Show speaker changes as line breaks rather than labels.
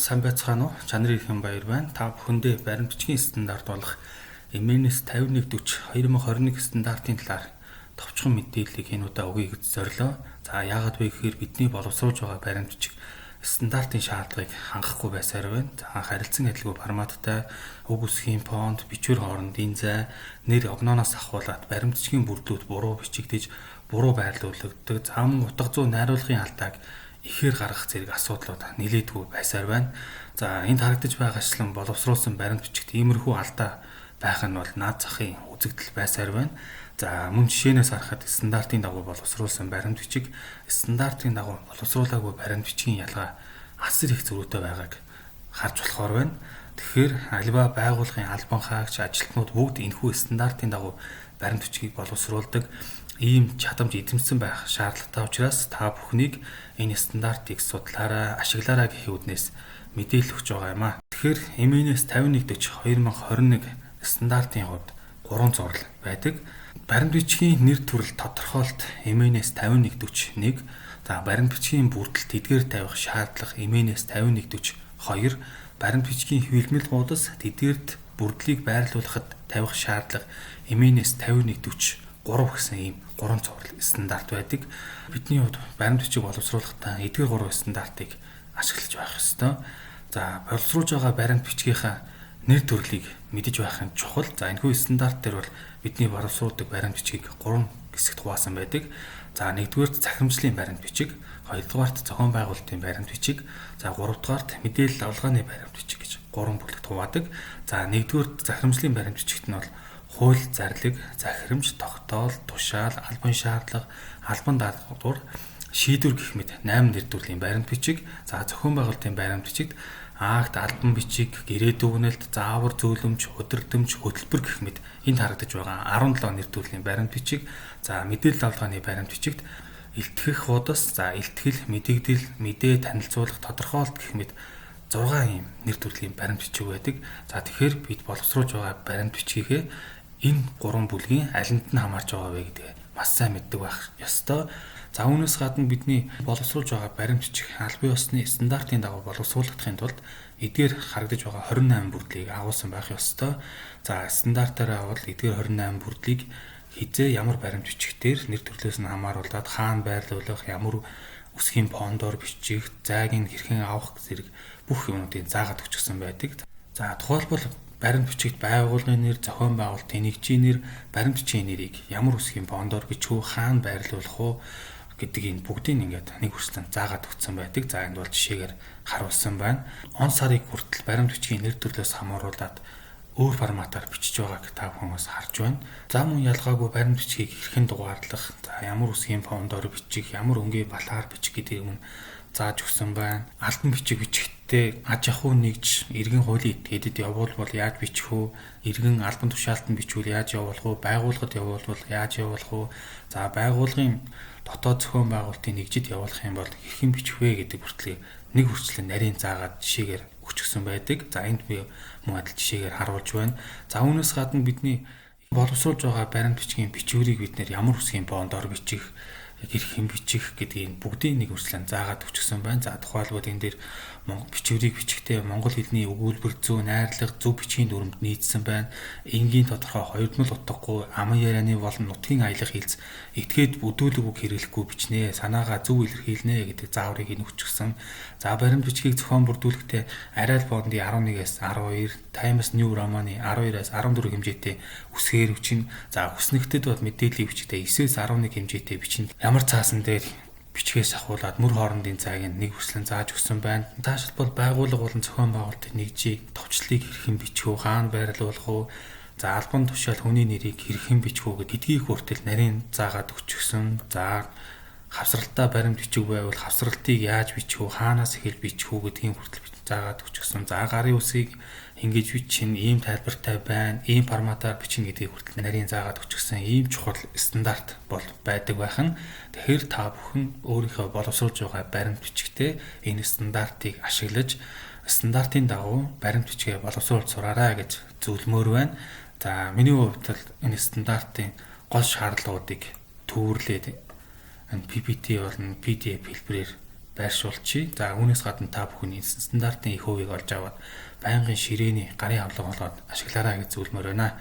Сайн байцгаана уу? Чанарын ихэн баяр байна. Та бүхэндээ баримт бичгийн стандарт болох MNS 5140 2021 стандартын талаар товчхон мэдээллийг энэ удаа өгье гэж зорилоо. За, яагаад вэ гэхээр бидний боловсруулж байгаа баримт бичиг стандартын шаардлагыг хангахгүй байсаар байна. За, харилцан адилгүй форматтай, үг үсгийн фонт, бичвэр хоорондын зай, нэр огнооноос ахуулаад баримт бичгийн бүрдлүүд буруу бичигдэж, буруу байрлуулагддаг. За, мөн утга зүй найруулгын алдааг ихээр гаргах зэрэг асуудлууд нилээдгүй байсаар байна. За, энд харагдаж байгаачлан боловсруулсан баримт бичигт иймэрхүү алдаа байх нь бол наад захын үзэгдэл байсаар байна. За, мөн жишээнээс харахад стандартын дагуу боловсруулсан баримт бичиг, стандартын дагуу боловсруулаагүй баримт бичгийн ялгаа асар их зөрүүтэй байгааг харж болохоор байна. Тэгэхээр аливаа байгууллагын албан хаагч, ажилтнууд бүгд энэхүү стандартын дагуу баримт бичгийг боловсруулдаг ийм чадамж эзэмсэн байх шаардлагатай учраас та бүхнийг энэ стандартыг судлаараа, ашиглаарай гэх үүднээс мэдээлэл өгч байгаа юм а. Тэгэхээр MNS 5140 2021 стандартын хувьд 3 зураг байдаг. Баримт бичгийн нэр төрөл тодорхойлт MNS 5141, за, баримт бичгийн бүрдэлт тэдгээр тавих шаардлага MNS 5142, баримт бичгийн хэвлэмэл хуудас тэдгээрт бүрдлийг байрлуулахад тавих шаардлага MNS 5143 гэсэн ийм 3 цуврал стандарт байдаг. Бидний хувьд баримт бичиг боловсруулахдаа эдгээр 3 стандартыг ашиглаж байх ёстой. За, боловсруулж байгаа баримт бичгийнхаа нэр төрлийг мэдэж байх нь чухал. За, энэхүү стандарт дээр бол бидний боловсруулдаг баримт бичгийг 3 хэсэгт хуваасан байдаг. За, нэгдүгээрт захирамжлын баримт бичиг, хоёрдугаарт зохион байгуулалтын баримт бичиг, за, гуравдугаарт мэдээлэл авалгааны баримт бичиг гэж 3 бүлэгт хуваадаг. За, нэгдүгээрт захирамжлын баримт бичигт нь бол хууль, зарлиг, захирамж, тогтоол, тушаал, албан шаардлага, албан даатгавар, шийдвэр гэх мэт 8 нэр төрлийн баримт бичиг, за, зохион байгуулалтын баримт бичигт акт, албан бичиг, гэрээ дүгнэлт, заавар зөөлөмж, удирдамж, хөтөлбөр гэх мэт энд харагдаж байгаа 17 нэр төрлийн баримт бичиг, за, мэдээлэл авалгааны баримт бичигт илтгэх хуудас, за, илтгэл, мэдэгдэл, мэдээ, танилцуулах, тодорхойлолт гэх мэт 6 ийм нэр төрлийн баримт бичиг байдаг. За, тэгэхээр бид боловсруулж байгаа баримт бичгийнхээ энэ 3 бүлгийн алинд нь хамаарч байгаа вэ гэдгээ бас сайн мэддэг байх ёстой. За, үүнээс гадна бидний боловсруулж байгаа баримт бичих албан ёсны стандартын дагуу боловсруулахдахын тулд эдгээр харагдаж байгаа 28 бүрдлийг агуулсан байх ёстой. За, стандартаараа бол эдгээр 28 бүрдлийг хизээ ямар баримт бичгтэр нэр төрлөөс нь хамааруулаад хаана байрлуулах, ямар үсгийн фондоор бичих, зайг нь хэрхэн авах зэрэг бүх юмнуудыг заагаад өгчихсөн байдаг. За, тухайлбал баримт бичигт байгууллагын нэр, зохион байгуулалтын нэгжийн нэр, баримт бичгийн нэрийг ямар үсгийн фондоор бичих үү, хаана байрлуулах уу гэдэг энэ бүгдийг ингээд нэг хүрслэн заагаад өгсөн байдаг. За, энд бол жишээгээр харуулсан байна. Он сарыг хүртэл баримт бичгийн нэр төрлөөс хамааруулаад өөр форматаар бичиж байгааг та бүхэн бас харж байна. За, мөн ялгаагүй баримт бичгийг хэрхэн дугаарлах, за, ямар үсгийн фондоор бичих, ямар өнгийн балаар бичих гэдэг юм зааж өгсөн байна. Албан бичиг бичихтэй аж ахуй нэгж, иргэн хуулийн этгээдэд явуулбал яаж бичих үү? Иргэн албан тушаалтанд бичвэл яаж явуулах уу? Байгууллагад явуулбал яаж явуулах уу? За, байгууллагын дотоод зохион байгуулалтын нэгжид явуулах юм бол хэрхэн бичих вэ гэдэг хүртлийг нэг хүрчлэн нарийн заагаад жишээгээр өгчихсөн байдаг. За, энд би мөн адил жишээгээр харуулж байна. За, үүнээс гадна бидний боловсруулж байгаа баримт бичгийн бичвэрийг бид нэр ямар үсгийн бондоор бичих, хэрхэн бичих гэдгийг бүгдийг нэг хүрчлэн заагаад өгчихсөн байна. За, тухайлбал энэ дээр бичвэрийг бичихтэй монгол хэлний өгүүлбэр зүй, найрлага, зөв бичгийн дүрмд нийцсэн байна. Энгийн тодорхой хоёрдмол утгагүй аман ярианы болон нутгийн аялах хэлц этгээд бүдүүлэг үг хэрэглэхгүй бичнэ. Санаагаа зөв илэрхийлнэ гэдэг зааврыг энэ өгчихсөн. За, баримт бичгийг зохион бүрдүүлэхдээ Arial фондын 11-ээс 12, Times New Roman-ы 12-аас 14 хэмжээтэй үсгээр бичнэ. За, хүснэгтэд бол мэдээллийг бичихтэй 9-ээс 11 хэмжээтэй бичнэ. Ямар цаасан дээр бичгээс ахуулаад мөр хоорондын зайг нэг хүрслэн зааж өгсөн байна. Цаашдал байгууллага болон зохион байгуулалтын нэгжийг товчлолыг хэрхэн бичих үү, хаана байрлуулах уу, за, албан тушаал хүний нэрийг хэрхэн бичих үү гэдгийг хүртэл нарийн заагаад өгчихсөн. За, хавсралтаа баримт бичиг байвал хавсралтыг яаж бичих үү, хаанаас эхэлж бичих үү гэдгийг хүртэл заагаад өгчихсөн. За, гарын үсгийг ингэж бичин, ийм тайлбартай байна, ийм форматаар бичин гэдгийг хүртэл нарийн заагаад өгчихсөн. Ийм чухал стандарт бол байдаг байх нь. Тэгэхээр та бүхэн өөрийнхөө боловсруулж байгаа баримт бичгтээ энэ стандартыг ашиглаж стандартын дагуу баримт бичгээ боловсруулж сураарай гэж зөвлөмөр байна. За, миний хувьд бол энэ стандартын гол шаардлагуудыг төвөрлээд энэ PPT болон PDF хэлбэрээр байршуулчихъя. За, үүнээс гадна та бүхэн энэ стандартын их хувийг олж аваад байнгын ширээний гарын авлага болгоод ашиглаарай гэж зөвлөмөөр байна.